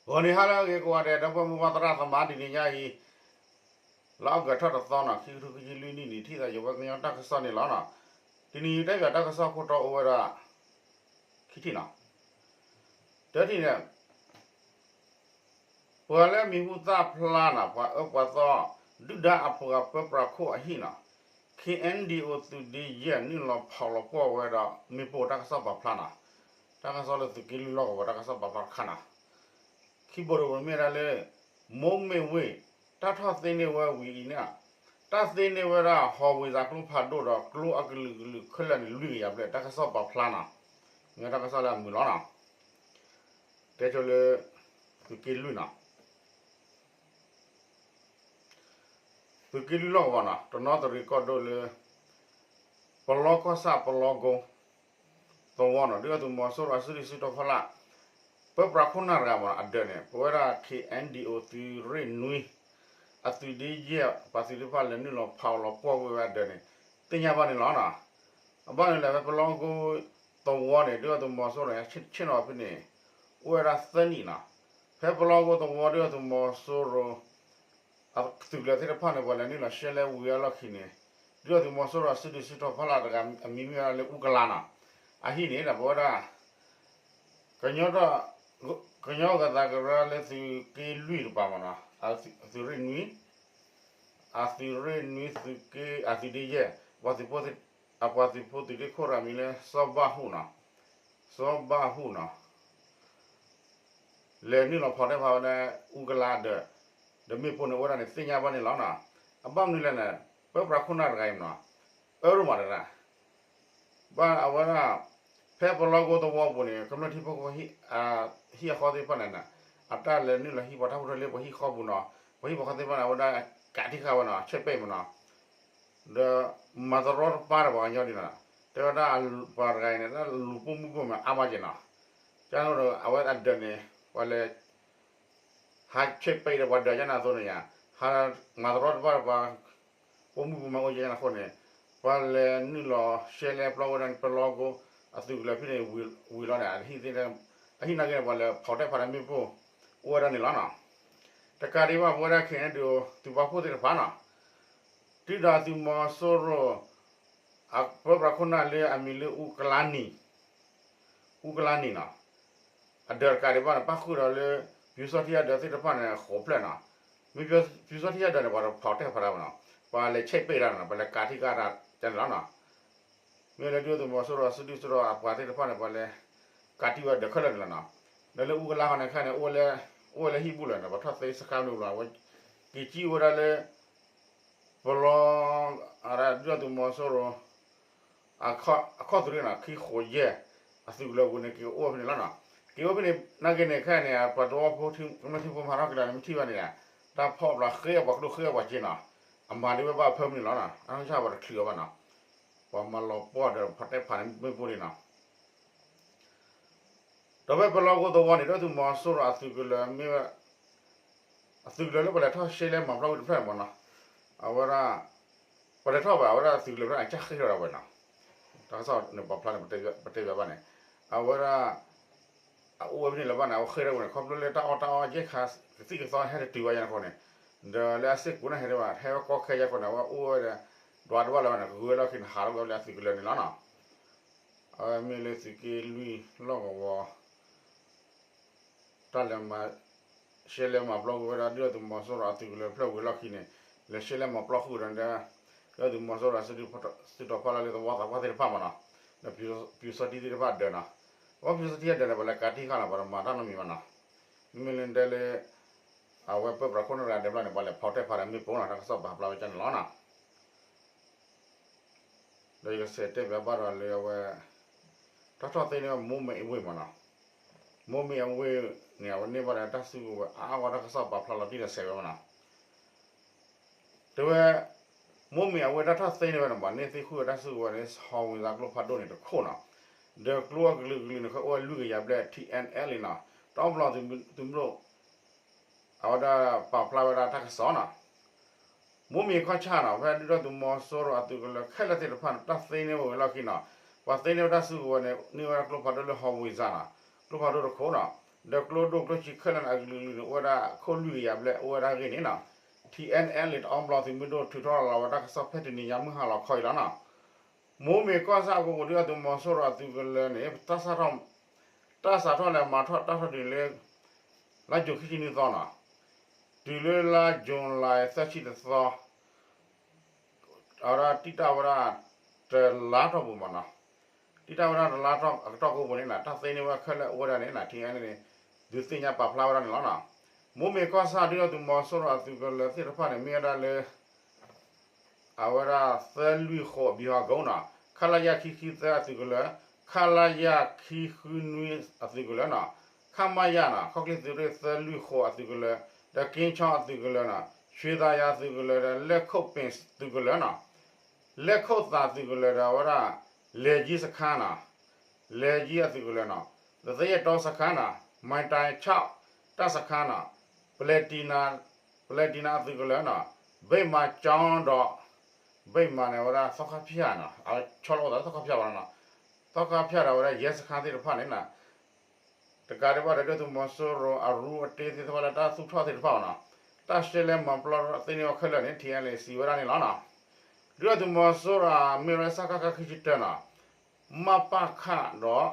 ဂီၤနံၤဟါလၢအဂ့ၤကိးဂၤဒဲး ဒီပုၢ်ဝဲၢ်မိၢ်ပၢ်သရၣ်သမါ တနံၤညါအံၤ လါအီကူးထီၣ်တသီနီၤ ခံကထိခံဆံလွံၢ်နံၣ်န့ၣ် ထံၣ်သးယဝဲကညီတၢ်ကစီၣ်န့ၣ်လီၤနီၤ. တနံၤအံၤတၢ်ဘၣ်တၢ်ကစီၣ်ခိၣ်တီအိၣ်ဝဲဒၣ် ခံထံၣ်နီၤ. တထံၣ်န့ၣ် ပှၤလၢမံၤဟူသၣ်ဖျါနီၤ ပှၤအၢပှၤသီ ဒုၣ်ဒါအပှၤပၢပြးခိၣ်အဟံၣ်နီၤ ခ့ၣ်အဲၣ်ဒ်အိၣ် သုးဒ့ယဲၢ် နုာ်လီၤဖီၣ်လီၤပှီၢ်ဝဲဒီးမ့ၣ်ပိၢ်တၢ်ကစီၣ်ပာ်ဖျါနီၤ. တၢ်ကစီၣ်လၢသုးက့လွံၢ်လီၢ်ကဝီၤတၢ်ကစီၣ်ပာ်ဖျါတခါနီၤ. ခံဘိတဘိမ့ၢ်ဒၣ်လၢ မိၢ်မ့ၢ်ဝ့ၢ် တၢ်ထီၣ်သ့န့ၢ်ဝဲဝံၤအံၤန့ၣ် တၢ်သ့န့ၢ်ဝဲဒၣ်ဟီၣ်ဝ့ၤစးကျိဖးဒိၣ်ဒီးကျိအကလုာ်ကလုာ်ခဲလၢာ်န့ၣ် လွံၢ်ကယၤဘျဲၣ် တၢ်ကစီၣ်ပာ်ဖျါနီၤ. မ့ၢ်တၢ်ကစီၣ်လၢအမုာ်လီၤနီၤ. တဲဆိလၢ သုးက့လွံၢ်နီၤ. သုးက့လွံၢ်လီၢ်ကဝီၤနီၤ တနီသရံၣ်ကီၢ်ဒိၣ်လၢ ပလီကီၢ်ဆၣ်ပလီကိ သဝီနီၤ ဒုၣ်ဒါသုးမီၤစိရိၤအစုဒုၣ်စုတီၤဖီလာ် ပၢပြးခိၣ်နၢ်တဂၤမးနီၤ အဒၢးန့ၣ် ပဝဲဒၣ် ခ့ၣ်အဲၣ်ဒ်အိၣ် သုးရ့ၣ်နွံ အသုးဒ့ယဲၢ် ပှၤသုးသ့ၣ်တဖၣ်လဲၤနုာ်လီၤဖီၣ်လီၤပှီၢ်ကွံာ်ဝဲအဒၢးန့ၣ် သ့ၣ်ညါဘၣ်န့ၣ်လီၤနီၤ. အဘၣ်န့ၣ်လဲၣ် ဖဲပလီကိသဝီန့ၣ် ဒုၣ်ဒါသုးမီၤစိရိၤန့ၣ် ဆ့ၣ်နီၤဖဲန့ၣ် အိၣ်ဝဲဒၣ်သၢနံၣ်နီၤ. ဖဲပလီကိသဝီ ဒုၣ်ဒါသုးမီၤစိရိၤ အသုးကလၢၤသ့ၣ်တဖၣ်န့ၣ် ပှၤလဲၤနုာ်လီၤရှဲလဲဝံၤအလီၢ်ခံန့ၣ် ဒုၣ်ဒါသုးမီၤစိရိၤအစုဒုၣ်စုတီၤဖီလာ်တဂၤ အမံၤမ့ၢ်ဝဲဒၣ်လၢအူကလါနီၤ. အဟံၣ်န့ၣ်ဒီးပဝဲဒၣ် ကညီဂၤသးကရၢလၢသုးက့လွံၢ်တပၤမးနီၤ သုးရ့ၣ်နွံ အသုးရ့ၣ်နွံသုးက့ အသုးဒ့ယဲၢ် ပှၤသုးဖိ အပှၤသုးဖိသုးရ့ၣ်ခိၣ်တဂၤမံၤလၢ စီၤဘၣ်ဟူၣ်နီၤ စီၤဘၣ်ဟူၣ်နီၤ လဲၤနုာ်လီၤဖီၣ်တဲဖးဝဲဒၣ်အူကလါဒီး ဒီးမ့ၣ်ပိၢ်န့ၣ်အိၣ်ဝဲဒၣ်န့ၣ် သ့ၣ်ညါဘၣ်န့ၣ်လီၤနီၤ. အဘၣ်မနုၤလဲၣ်န့ၣ် ပၢပြးခိၣ်နၢ်တဂၤအံၤမးနီၤ အၢရိမးတဒၣ် ဘၣ်အဝဲဒၣ် ဖဲပလီကိသဝီပူၤန့ၣ် ကမျၢၢ်ထံဖိကီၢ်ဖိ ဟံၣ်အဃီသ့ၣ်တဖၣ်န့ၣ် အတၢ်လဲၤနုာ်လီၤဟံးပှၤတၢ်ဖိထၢလၢပှၤဟံၣ်ဃီပူၤနီၤ ပှၤဟံၣ်ပှၤဃီသ့ၣ်တဖၣ်န့ၣ် အဝဲဒၣ်ကးတံၢ်ဃာ်ဝဲနီၤ ဆဲးပဲးမးနီၤ ဒီးမၤတရီတပါဒီးပှၤကညီဒ်နီၤ တဲဝဲဒၣ်ပှၤတဂၤအံၤန့ၣ် တၢ်လူၤပိာ်မုၣ်ပိာ်မၢၤအါမးက့ၤနီၤ ကန့ၣ်ဒီးအဝဲအဒၢးန့ၣ် ပှၤလဲၤ ဟးဆဲးပဲးဒီးပှၤဒၢးကန့ၣ်အသိးန့ၣ်ယါ ဟးမၤတရီတပါဒီးပှၤ ပိာ်မုၣ်ပိာ်မၢၤအိၣ်ကန့ၣ်အဃိန့ၣ် ပှၤလဲၤနုာ်လီၤရှဲလဲပျီဝဲဒၣ်ပလီကိ အသုးကလၢၤဖဲန့ၣ် ဝံၤလီၤန့ၣ် အဟံၣ်နာ်က့န့ၣ် ပှၤလဲၤဖီၣ်တဲဖးဒီးမ့ၣ်ပိၢ် အိၣ်ဝဲဒၣ်န့ၣ်လီၤနီၤ. တကးဒံးဘၣ် ပဝဲဒၣ် ခ့ၣ်အဲၣ်ဒ်အိၣ် သုးပာ်ဖှိၣ်သ့ၣ်တဖၣ်နီၤ ဒုၣ်ဒါသုးမီၤစိရိၤ အပၢပြးခိၣ်နၢ်လၢအမံၤလၢ အူကလါနံၤ အူကလါနံၤနီၤ အဒၢးတကးဒံးဘၣ်န့ၣ် ပၣ်ဃုာ်ဒီးလၢ ပျူစောထီးအဒၢးသ့ၣ်တဖၣ်န့ၣ် ဃိးဖျၢၣ်နီၤ. မ့ၢ်ပျူစောထီးအဒၢးန့ၣ် ပှၤတဖီၣ်တဲဖးတၢ်ဘၣ်နီၤ ပှၤလဲၤဆဲးပဲးတၢ်နီၤ ပှၤလဲၤကးတံၢ်ဃာ်တၢ်ကန့ၣ်လီၤနီၤ. မ့ၢ်လၢဒုၣ်ဒါသုးမီၤစိရိၤအစုဒုၣ်စုတီၤအပှၤသ့ၣ်တဖၣ်န့ၣ် ပှၤလဲၤကးတံၢ်ဝဲဒၢးခဲလၢာ်န့ၣ်လီၤနီၤ. ဒီးလၢအူကလါခီန့ၣ်ခဲန့ၣ် အိၣ်ဝဲလၢဟံၣ်ဘူၣ်လီၤန့ၣ် ပှၤထီၣ်သ့စခါမနုၤလီၤ အဝဲက့ၤကံၣ်ဝဲဒၣ်လၢ ပလီ ဒုၣ်ဒါသုးမီၤစိရိၤ အခီၣ်သုးရ့ၣ်နီၤ ခံဃိးယဲၢ် အသုးကလၢၤပူၤန့ၣ် က့ၤအိၣ်ဖဲန့ၣ်လီၤနီၤ. က့ၤအိၣ်ဖဲန့ၣ် နာ်က့န့ၣ် ခဲအံၤန့ၣ် ပှၤသဝီဖိ ကမျၢၢ်ထံဖိမၤထီၣ်က့ၤလီၤန့ၣ် မ့ၢ်ထံၣ်ဘၣ်န့ၣ် တၢ်ဖီၣ်ပျီဃ့အပှၤကဒိၣ်ဃ့အပှၤက့နီၤ အမၤဒ်ဝဲဘၣ်အဖၢမုၢ်န့ၣ်လီၤနီၤ. အနီၢ်ဆၣ်ပှၤတချုးအီၤဘၣ်နီၤ ပှၤမၤလီၤပှီၢ်ဒီးဖီၣ်တဲဖးန့ၣ်မ့ၣ်ပိၢ်န့ၣ်နီၤ ဒီးဖဲပလီကိသဝီန့ၣ် ဒုၣ်ဒါသုးမီၤစိရိၤအသုးကလၢၤမ့ၢ်ဝဲ အသုးကလၢၤလၢပှၤလဲၤထီၣ်ရှဲလဲမၤပျီဝံၤတဖျၢၣ်န့ၣ်မးနီၤ အဝဲဒၣ် ပှၤလဲၤထီၣ်ဘၣ် အဝဲဒၣ်အသုးကလၢၤဖျၢၣ်န့ၣ် အကစၢ်ဃ့ထီၣ်ဒၣ်ဝဲနီၤ တၢ်ကစီၣ်န့ၣ်ပာ်ဖျါန့ၣ် ပတဲဘၣ်ဘၣ်န့ၣ် အဝဲဒၣ် အအိၣ်ဝဲဖဲန့ၣ်လၢၤဘၣ်န့ၣ် အဝဲဃ့ထီၣ်ဝဲန့ၣ် ခီဖျိလၢတၢ်အီၣ်တၢ်အီယဲၢ်ခါ ကသံၣ်ကသီဟဲတတုၤဘၣ်ယါန့ၣ်အဃိန့ၣ် ဒီးလၢအစ့ၢ်ကီးန့ၣ်ဟဲဒၣ်ဘၣ် ဟဲဝဲကီခဲယါအဃိန့ၣ် အဝဲအိၣ်ဝဲဒီး ဒွးတဘၣ်လၢၤဘၣ်န့ၣ် ကဂုာ်ဝဲလီၢ်ခံန့ၣ် ဟးထီၣ်ဝဲလၢအသုးကလၢၤန့ၣ်လီၤနီၤ အဝဲမ့ၢ်လၢသုးက့လွံၢ်လီၢ်ကဝီၤ တၢ်လဲၤမၤ ရှဲလဲမၤပျီကွံာ်ဝဲဒၣ် ဒုၣ်ဒါသုးမီၤစိရိၤအသုးကလၢၤဖျၢၣ်ဝံၤအလီၢ်ခံန့ၣ် လဲၤရှဲလဲမၤပျီဃုာ်ဒီး ဒုၣ်ဒါသုးမီၤစိရိၤအစုဒုၣ်စုတီၤဖီလာ်လၢသဝီသးပှၢ်သ့ၣ်တဖၣ်မးနီၤ ဒီးပျူစောထီးသ့ၣ်တဖၣ်အဒၢးနီၤ ပှၤပျူစောထီးအဒၢးန့ၣ် ပှၤလဲၤကးတံၢ်ဃာ်လီၤ ပှၤတမၤတၢ်နီတမံၤဘၣ်နီၤ မ့မ့ၢ်လၢဒဲလၢ အဝဲပၢပြးခိၣ်နၢ်တဂၤဒဲးဘျီန့ၣ် ပှၤလဲၤဖီၣ်တဲဖးဒီးမ့ၣ်ပိၢ်နီၤ တၢ်ကစီၣ်ပာ်ဖျါဝဲဒၣ်န့ၣ်လီၤနီၤ ဒီးယကဆဲးတဲဘၣ်ဘၣ်ဒီးလၢအဝဲ တၢ်ထီၣ်သ့န့ၢ်ဝဲ မိၢ်မ့ၢ်အဝ့ၢ်မးနီၤ မိၢ်မ့ၢ်အဝ့ၢ်န့ၣ် အဝဲန့ၢ်ဘၣ်ဒီးတၢ်စုကဝဲၤအါအါဂီၢ် တၢ်ကစီၣ်ပာ်ဖျါလီၤတံၢ်ဒီးဆဲးဝဲမးနီၤ တဲဝဲ မိၢ်မ့ၢ်အဝ့ၢ်တၢ်ထီၣ်သ့န့ၢ်ဝဲန့ၣ် ပှၤန့ၢ်သ့ဃုာ်ဝဲတၢ်စုကဝဲၤန့ၣ် ဟီၣ်ဝ့ၤသးကျိဖးဒိၣ်န့ၣ်တခိၣ်နီၤ ဒီးကျိအကလုာ်ကလုာ်န့ၣ် ခဲအိၣ်ဝဲလွံၢ်ကယၤဘျဲၣ် ထံၣ်အဲၣ်အဲၣ်လံနီၤ တၢ်အီၣ်ပျီသုးမုၢ် အဝဲဒၣ်ပာ်ဖျါဝဲဒၣ်တၢ်ကစီၣ်နီၤ မိၢ်မ့ၢ်ခီၣ်ဆၣ်နီၤ ဖဲဒုၣ်ဒါသုးမီၤစိရိၤအသုးကလၢၤခဲလၢာ်သ့ၣ်တဖၣ်န့ၣ် တၢ်သ့န့ၢ်ဝဲဝံၤလီၢ်ခံနီၤ ပှၤသ့န့ၢ်ဝဲတၢ်စုကဝဲၤန့ၣ် န့ၢ်ဝဲဒၣ်ကျိဖးဒိၣ်လၢဟီၣ်ဝ့ၤစၢ်နီၤ ကျိဖးဒိၣ်တခိၣ်နီၤ ဒီးကျိဒိၣ်ကျိဆံးခဲလၢာ်န့ၣ် အကလုာ်ကလုာ်န့ၣ် အိၣ်ဝဲဒၣ်ခိၣ်လွံၢ်ကယၤဘျဲၣ် အိၣ်ဝဲဒၣ်အဂ့ၢ်န့ၣ်နီၤ, ထံအဲၣ်အဲလ် တအီဘျီသုးမုၢ်ဒိၣ်ထုးထီၣ်လီၤဝဲဒၣ်ကစီၣ်ဖဲတနံၤညါမုၢ်ဟါလီၤခီအံၤလီၤနီၤ. မိၢ်မ့ၢ်ကီၢ်ဆၣ်အကိးပူၤ ဒုၣ်ဒါသုးမီၤစိရိၤအသုးကလၢၤန့ၣ် တၢ်စးထီၣ် တၢ်စးထီၣ်လဲၤမၤထီၣ်တၢ်ထီၣ်တုၤလၢ လါယူၤခံဆံနွံသီနီၤ, တုၤလၢလါယူၤ သၢဆံတသီ အဝဲဒၣ်တံာ်တာ်ဝဲဒၣ် တလါထီၣ်ပူၤမးနီၤ, တံာ်တာ်ဝဲဒၣ်တလါထီၣ်အကတီၢ်ကိးပူၤန့ၣ်နီၤ တၢ်သ့န့ၢ်ဝဲခဲလၢာ်အိၣ်ဝဲဒၣ်န့ၣ်နီၤ ထံအဲၣ်အဲလ်န့ၣ် ဒုးသ့ၣ်ညါပာ်ဖျါဝဲဒၣ်န့ၣ်လီၤနီၤ. မိၢ်မ့ၢ်ကီၢ်ဆၣ် ဒုၣ်ဒါသုးမီၤစိရိၤအသုးကလၢၤသ့ၣ်တဖၣ်န့ၣ် မ့ၢ်ဝဲဒၣ်လၢ အဝဲဒၣ်သၢလွံၢ်ဃိး ဗျူဟာကုန်းနီၤ, ခလရ ခံဆံသၢအသုးကလၢၤ, ခလရ ခံဆံနွံအသုးကလၢၤနီၤ, ခမရနီၤ ခီၣ်ချ့သုးရ့ၣ်သၢလွံၢ်ဃိးအသုးကလၢၤ, ဒီးက့ချီအသုးကလၢၤနီၤ, ရွှေသာယာသုးကလၢၤ ဒီးလက်ခုပ်ပင်သုးကလၢၤနီၤ, လက်ခုပ်သာသုးကလၢၤဒီးအဝဲဒၣ် လယ်ကြီးစခန်းနီၤ, လယ်ကြီးအသုးကလၢၤနီၤ, ဒီးသရက်တောစခန်းနီၤ, မိုင်တိုင်ခြောက် တပ်စခန်းနီၤ, ပလဲၤတံနၤ ပလဲၤတံနၤအသုးကလၢၤနီၤ, ဗိမာန်ကျောင်းဒီး ဗိမာန်န့ၣ် အဝဲဒၣ်သီခါဖၠၣ်နီၤ, အဆီလီၤအိၣ်သးလၢသီခါဖၠၣ်ဘၣ်နီၤ, သီခါဖၠၣ်ဒီးအဝဲဒၣ် ရဲစခန်းသ့ၣ်တဖၣ်န့ၣ်နီၤ, တကးဒံးဘၣ်ဒီး ဒုၣ်ဒါသုးမီၤစိရိၤအရူအတ့သ့ၣ်တဖၣ်လၢတၢ်သူၣ်ထီၣ်သ့ၣ်တဖၣ်နီၤ, တၢ်ရှဲလဲမၤပျီသ့န့ၢ်ဝဲခဲလၢာ်န့ၣ် ထံအဲၣ်အဲလ်စံးဝဲဒၣ်န့ၣ်လီၤနီၤ. ဒုၣ်ဒါသုးမီၤစိရိၤမ့ၢ်ဝဲစကခ ခံဆံတၢနီၤ, မပခ ဒီး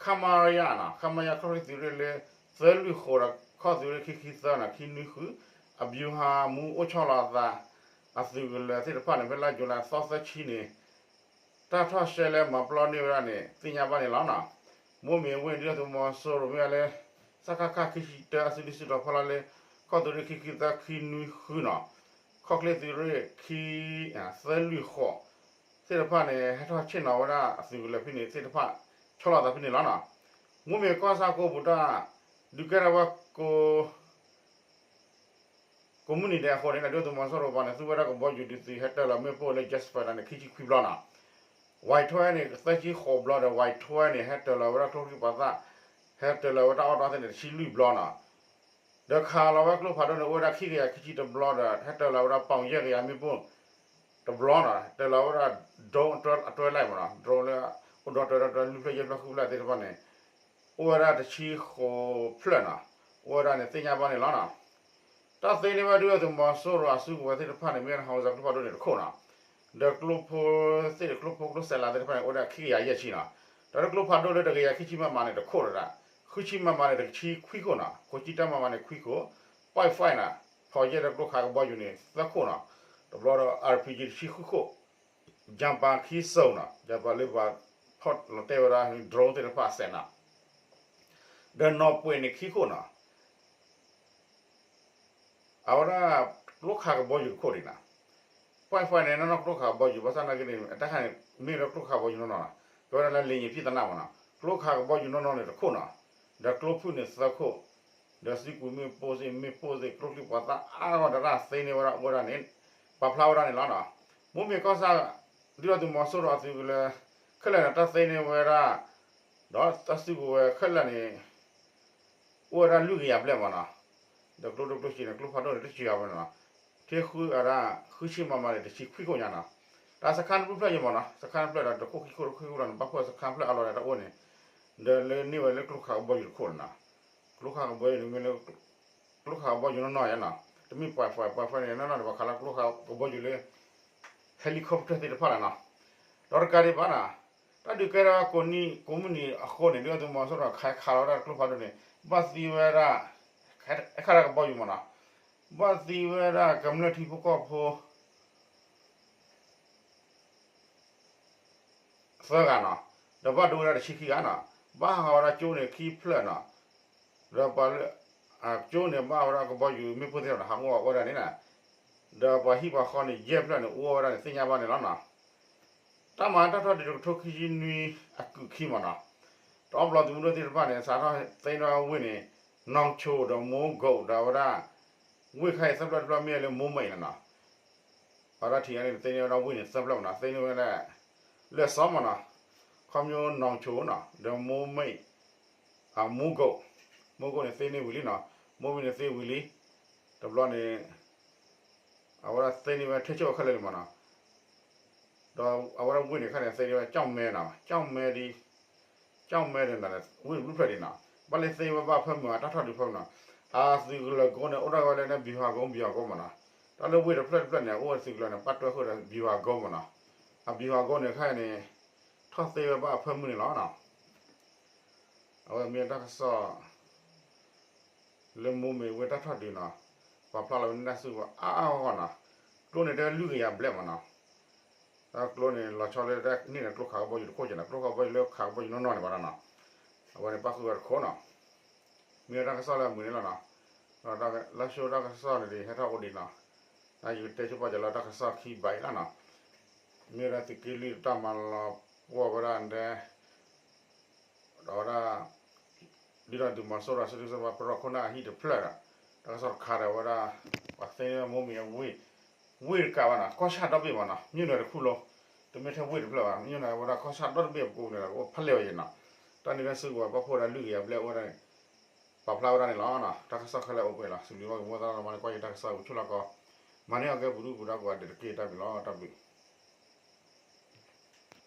ခမရနီၤ, ခမရ ခီၣ်ချ့သုးရ့ၣ်လၢ သၢလွံၢ်ဃိးဒီး ခီၣ်သုးရ့ၣ်ခံဆံသၢနီၤ ခံနွံဃု အဗျူဟာမှူး အိၣ်ဆီလီၤအသး အသုးကလၢၤသ့ၣ်တဖၣ်န့ၣ် ဖဲလါယူၤလံသီသၢဆံန့ၣ် တၢ်ထီၣ်ရှဲလဲမၤပျီန့ၢ်ဝဲဒၣ်န့ၣ် သ့ၣ်ညါဘၣ်န့ၣ်လီၤနီၤ. မိၢ်မ့ၢ်ဝ့ၢ်ဒုၣ်ဒါသုးမီၤစိရိၤမ့ၢ်ဝဲလၢ စကခ ခံဆံတၢ အစုဒုၣ်စုတီၤဖီလာ်လၢ ခီၣ်သုးရ့ၣ်ခံဆံသၢ ခံနွံဃုနီၤ, ခီၣ်ချ့သုးရ့ၣ်ခံ သၢလွံၢ်ဃိး သ့ၣ်တဖၣ်န့ၣ် ဟဲထီၣ်ဆ့ၣ်နီၤဝဲဒၣ်အသုးကလၢၤဖဲန့ၣ်သ့ၣ်တဖၣ် ဆီလီၤသးဖဲန့ၣ်လီၤနီၤ. မိၢ်မ့ၢ်ကီၢ်ဆၣ်ကိးပူၤတၢ် ဒုးကဲထီၣ်ဝဲ ကိးမုၢ်နံၤဒဲးအဃိန့ၣ် ဒုၣ်ဒါသုးမီၤစိရိၤပှၤန့ၣ် သူဝဲဒၣ်ကဘီယူၤဒုးသုးဟဲတၢၤလီၤမ့ၣ်ပိၢ်လၢ Jasper တၢ်န့ၣ် ခံဆံခွံဘျီနီၤ, ဝဲးထွဲန့ၣ် သၢဆံဃိးဘျီဒီး ဝဲးထွဲန့ၣ် ဟဲတၢၤလီၤဝဲဒၣ်ကျိချံပှၤသၣ် ဟဲတၢၤလီၤဝဲတၢ်အီၣ်တၢ်အီသ့ၣ်န့ၣ် တဆံလွံၢ်ဘျီနီၤ. ဒီးခးလီၤဝဲကျိဖးဒိၣ်န့ၣ် အိၣ်ဝဲဒၣ်ခံကယၤခံဆံတဘျီဒီး ဟဲတၢၤလီၤဝဲဒၣ်ပီၣ်ယဲၢ်ကယၤမ့ၣ်ပိၢ်တဘျီနီၤ, တၢၤလီၤဝဲဒၣ် drone အတွဲလိုက်မးနီၤ, drone လၢ အိၣ်ဒီးတၢၤဒီးတၢၤလွံၢ်ဖျၢၣ်ယဲၢ်ဖျၢၣ်ဃုဖျၢၣ်သ့ၣ်တဖၣ်န့ၣ် အိၣ်ဝဲဒၣ်တဆံဃိးဖျၢၣ်နီၤ, အိၣ်ဝဲဒၣ်န့ၣ်သ့ၣ်ညါဘၣ်န့ၣ်လီၤနီၤ. တၢ်သ့န့ၢ်ဝဲဒုၣ်ဒါသုးမီၤစိရိၤအစုကဝဲၤသ့ၣ်တဖၣ်န့ၣ် မ့ၢ်ဝဲဒၣ် howitzer ကျိဖးဒိၣ်န့ၣ်တခိၣ်နီၤ, ဒီးကျိဖိသ့ၣ် ကျိဖိကျိစဲးလးသ့ၣ်တဖၣ်န့ၣ် အိၣ်ဝဲဒၣ်ခံကယၤယဲၢ်ဆံနီၤ, ဒီးကျိဖးဒိၣ်လၢတကယၤခံဆံ မမ န့ၣ်တခိၣ်ဒီး ဃုဆံ မမ န့ၣ် တဆံခွံခိၣ်နီၤ, ခိၣ်ကၠံတၢ် မမ န့ၣ် ခွံခိၣ်, ပွဲၣ်ဖဲးနီၤ, ဖီၣ်ယဲၢ်ဒီးကျိခးကဘီယူၤန့ၣ် သၢခိၣ်နီၤ, တဘျီဒီး RPG တဆံဃုခိၣ်, ယၣ်ပၣ်ခံစိနီၤ, ယၣ်ပၣ်လၢပှၤဖီၣ်လီၤတဲာ်ဝဲဒၣ် drone သ့ၣ်တဖၣ်အစဲးနီၤ, ဒီးနီၢ်ပှဲၤန့ၣ်ခံခိၣ်နီၤ, အဝဲဒၣ် ကျိခးကဘီယူၤတခိၣ်ဒံးနီၤ, ပွဲၣ်ဖဲးန့ၣ် နီၢ်နီၢ်ကျိခးကဘီယူၤ ဘၣ်ဆၣ်နာ်က့န့ၣ် အတၢ်ခါန့ၣ် မ့ၢ်လၢကျိခးကဘီယူၤနီၢ်နီၢ်နီၤ, ကဝဲဒၣ်လၢ လေယာဉ်ပစ်သန မ့ၢ်နီၤ, ကျိခးကဘီယူၤနီၢ်နီၢ်န့ၣ်တခိၣ်နီၤ, ဒီးကျိဖုၣ်န့ၣ်သၢခိၣ်, ဒီးစံကွံာ်မ့ၣ်ပိၢ်သ့ၣ် မ့ၣ်ပိၢ်သ့ၣ် ကျိချံပှၤသၣ်အါဂီၢ်တရၣ်သ့န့ၢ်ဝဲဒၣ်အိၣ်ဝဲဒၣ်န့ၣ် ပာ်ဖျါဝဲဒၣ်န့ၣ်လီၤနီၤ. မိၢ်မ့ၢ်ကီၢ်ဆၣ် ဒုၣ်ဒါသုးမီၤစိရိၤအသုးကလၢၤ ခဲလၢာ်န့ၣ် တၢ်သ့န့ၢ်ဝဲဒၣ် ဒီးတၢ်စုကဝဲၤခဲလၢာ်န့ၣ် အိၣ်ဝဲဒၣ်လွံၢ်ကယၤဘျဲၣ်မ့ၢ်နီၤ, ဒီးကျိဒိၣ်ကျိဆံးန့ၣ် ကျိဖးဒိၣ်န့ၣ် တဆံးအဝဲနီၤ, ထံဃုအဒၣ် ဃုဆံ မမ န့ၣ် တဆံခွံခိၣ်ညါနီၤ, တၢ်စခါတဖျၢၣ်ဖျၢၣ်ယမ့ၢ်နီၤ စခါတဖျၢၣ်ဒီး တခိၣ်ခံခိၣ်တခိၣ်လီၤန့ၣ် ဘၣ်ဖှိၣ်စခါတဖျၢၣ်အလီၢ်ဒီးတၢ်အိၣ်န့ၣ်, ဒီးလၢန့ၢ်ဝဲလၢကျိခးကဘီယူၤတခိၣ်န့ၣ်နီၤ, ကျိခးကဘီယူၤန့ၣ်မ့ၢ်လၢ ကျိခးကဘီယူၤနီၢ်နီၢ်ယါနီၤ, တမ့ၢ်ပှဲၤပှဲၤ ပှဲၤပှဲၤန့ၣ် နီၢ်နီၢ်ဒီး ပှၤခးလၢကျိခးကဘီယူၤလၢ helicopter သ့ၣ်တဖၣ်လီၤနီၤ, ဒီးတကးဒံးဘၣ်နီၤ, တၢ်ဒုးကဲထီၣ်ကိးနံၤကိးမုၢ်နံၤအဃိန့ၣ် ဒုၣ်ဒါသုးမီၤစိရိၤန့ၣ် ခးခးလီၤဝဲဒၣ်ကျိဖးဒိၣ်န့ၣ် ဘၣ်သံဝဲဒၣ် ဟဲခးတၢ်ကဘီယူၤမ့ၢ်နီၤ, ဘၣ်သံဝဲဒၣ်ကမျၢၢ်ထံဖိကီၢ်ဖိ သၢဂၤနီၤ, ဒီးဘၣ်ဒိဝဲဒၣ်တဆံခံဂၤနီၤ, ဘၣ်ဟးဂီၤဝဲဒၣ်ကၠိန့ၣ်ခံဖျၢၣ်နီၤ, ဒီးပှၤလၢ ကၠိန့ၣ် ဘၣ်ဝဲဒၣ်ကဘီယူၤမ့ၣ်ပိၢ်သ့ၣ်တဖၣ်န့ၣ် ဟးဂီၤဝဲဒၣ်န့ၣ်နီၤ, ဒီးပှၤဟံၣ်ပှၤဃီန့ၣ် ယဲၢ်ဖျၢၣ်န့ၣ် အိၣ်ဝဲဒၣ်န့ၣ် သ့ၣ်ညါဘၣ်န့ၣ်လီၤနီၤ. တၢ်မၤတၢ်ထီၣ်တံၢ်တကထိခံဆံနွံအကုာ်ခံမ့ၢ်နီၤ, တအီဘျီသုးမုၢ်ဒိၣ်သ့ၣ်တဖၣ်န့ၣ် စးထီၣ်သ့န့ၢ်ဝဲဝ့ၢ်န့ၣ် နီၢ်ဆိၣ်ဒီးမိၢ်ကိးဒီးဝဲဒၣ် ဝ့ၢ်ခါအံၤသၢဖျၢၣ်တဖျၢၣ်မ့ၢ်လၢမိၢ်မိၢ်အံၤလီၤနီၤ. အဝဲဒၣ်ထံၣ်န့ၣ် သ့န့ၢ်ဝဲဒၣ်ဝ့ၢ်န့ၣ်သၢဖျၢၣ်မ့ၢ်နီၤ, သ့န့ၢ်ဝဲဒၣ် လၢစီမ့ၢ်နီၤ, ခီဖျိနီၢ်ဆိၣ်နီၤ, ဒီးမိၢ်မိၢ်, မိၢ်ကိး, မိၢ်ကိးန့ၣ်သ့န့ၢ်ဝံၤလံနီၤ, မိၢ်မိၢ်န့ၣ်သ့ဝံၤလံ, တဘျီန့ၣ် အဝဲဒၣ်သ့န့ၢ်ဝဲထဲဆိၣ်ခဲလၢာ်လံမ့ၢ်နီၤ, ဒီးအဝဲဒၣ်ဝ့ၢ်န့ၣ်ခါန့ၣ် သ့န့ၢ်ဝဲကၠီၣ်မဲနီၤ, ကၠီၣ်မဲဒ်, ကၠီၣ်မဲဒ်န့ၣ် ဝ့ၢ်တဘျုးဖျၢၣ်ဒ်နီၤ, ဘၣ်လၢသ့ဝဲဘၣ်အဖၢမုၢ်အတၢ်ထီၣ်ဒုးဖၢမုၢ်နီၤ, အသုးကလၢၤကိန့ၣ် အိၣ်ဒၣ်ဝဲလၢ ဗျူဟာကုန်း ဗျူဟာကုန်း မ့ၢ်နီၤ, တၢ်လၢဝ့ၢ်တဖျၢၣ်တဖျၢၣ်န့ၣ် အိၣ်ဝဲသုးကလၢၤန့ၣ် ပာ်တွဲဃုာ်ဒီး ဗျူဟာကုန်း မ့ၢ်နီၤ, အ ဗျူဟာကုန်း န့ၣ်ခဲအံၤန့ၣ် ထီၣ်သ့ဝဲဘၣ်အဖၢမုၢ်န့ၣ်လီၤနီၤ, အဝဲမ့ၢ်တၢ်ကစီၣ် လၢမိၢ်မ့ၢ်ဝ့ၢ်တၢ်ထီၣ်ဒုးနီၤ, ပာ်ဖျါလီၤဝဲန့ၣ်တၢ်စုကဝဲၤအါအါဂီၢ်ဂီၢ်နီၤ, ကျိန့ၣ်တဲလွံၢ်ကယၤဘျဲၣ်မ့ၢ်နီၤ, တၢ်ကျိန့ၣ် လီၤဆီလၢတၢ်န့ၣ်န့ၣ် ကျိခးကဘီယူၤတခိၣ်က့ၤနီၤ, ကျိခးကဘီယူၤလၢခးကဘီယူၤနီၢ်နီၢ်န့ၣ်ဘၣ်နီၤ, အဝဲန့ၣ်ပၣ်ဃုာ်ဝဲတခိၣ်နီၤ, မ့ၢ်ဝဲတၢ်ကစီၣ်လၢအမုာ်န့ၣ်လီၤနီၤ, လၢဆူတၢ်ကစီၣ်န့ၣ်ဒ်ဟဲထီၣ်အိၣ်ဒံးနီၤ, ယကတဲဆိပာ်စၢၤလၢတၢ်ကစီၣ်ခံဘးအံၤလီၤနီၤ, မ့ၢ်ဝဲဒၣ်သုးက့လွံၢ်တၢ်မၤလီၤပှီၢ်ဝဲဒၣ်ဒဲ ဒီးဝဲဒၣ် ဒုၣ်ဒါသုးမီၤစိရိၤ စဒုစဘါ ပရီခိၣ်နၢ်အဟံၣ်တဖျၢၣ်ဒီး တၢ်ကစီၣ်တခါဒီးဝဲဒၣ် ပှၤသ့န့ၢ်မိၢ်မ့ၢ်အဝ့ၢ် ဝ့ၢ်တကးဘၣ်နီၤ ကီၢ်ဆၣ်ဒီဘ့ၣ်မ့ၢ်နီၤ မ့ၢ်နုာ်တခူၣ်လီၤ, တမ့ၢ်ထဲဝ့ၢ်တဖျၢၣ်ဘၣ် မ့ၢ်နုာ်ဝဲဒၣ်ကီၢ်ဆၣ်ဒီတဘ့ၣ်အပူၤန့ၣ်ဒီး အိၣ်ဖးလဲၢ်ဝဲယဲနီၤ, တၢ်န့ၣ်လၢစုကဝဲၤပၣ်ဖှိၣ်ဝဲဒၣ်လွံၢ်ကယၤဘျဲၣ်အိၣ်ဝဲဒၣ်န့ၣ် ပာ်ဖျါဝဲဒၣ်န့ၣ်လီၤ, တၢ်ကစီၣ်ခဲလၢာ်အိၣ်ပှဲၤလီၤ, စံးဘျုးဘၣ်က့ၤမိၢ်သရၣ်လီၤမၤန့ၢ်ကွၢ်ယတၢ်ကစီၣ်အူဆူၣ်လီၤကီး, မၤန့ၢ်အီၤကဲပူၤဒုၣ်ပူၤဒါကိးဂၤဒဲးတက့ၢ် တၢ်ဘျုးလီၤ တၢ်ဘျုး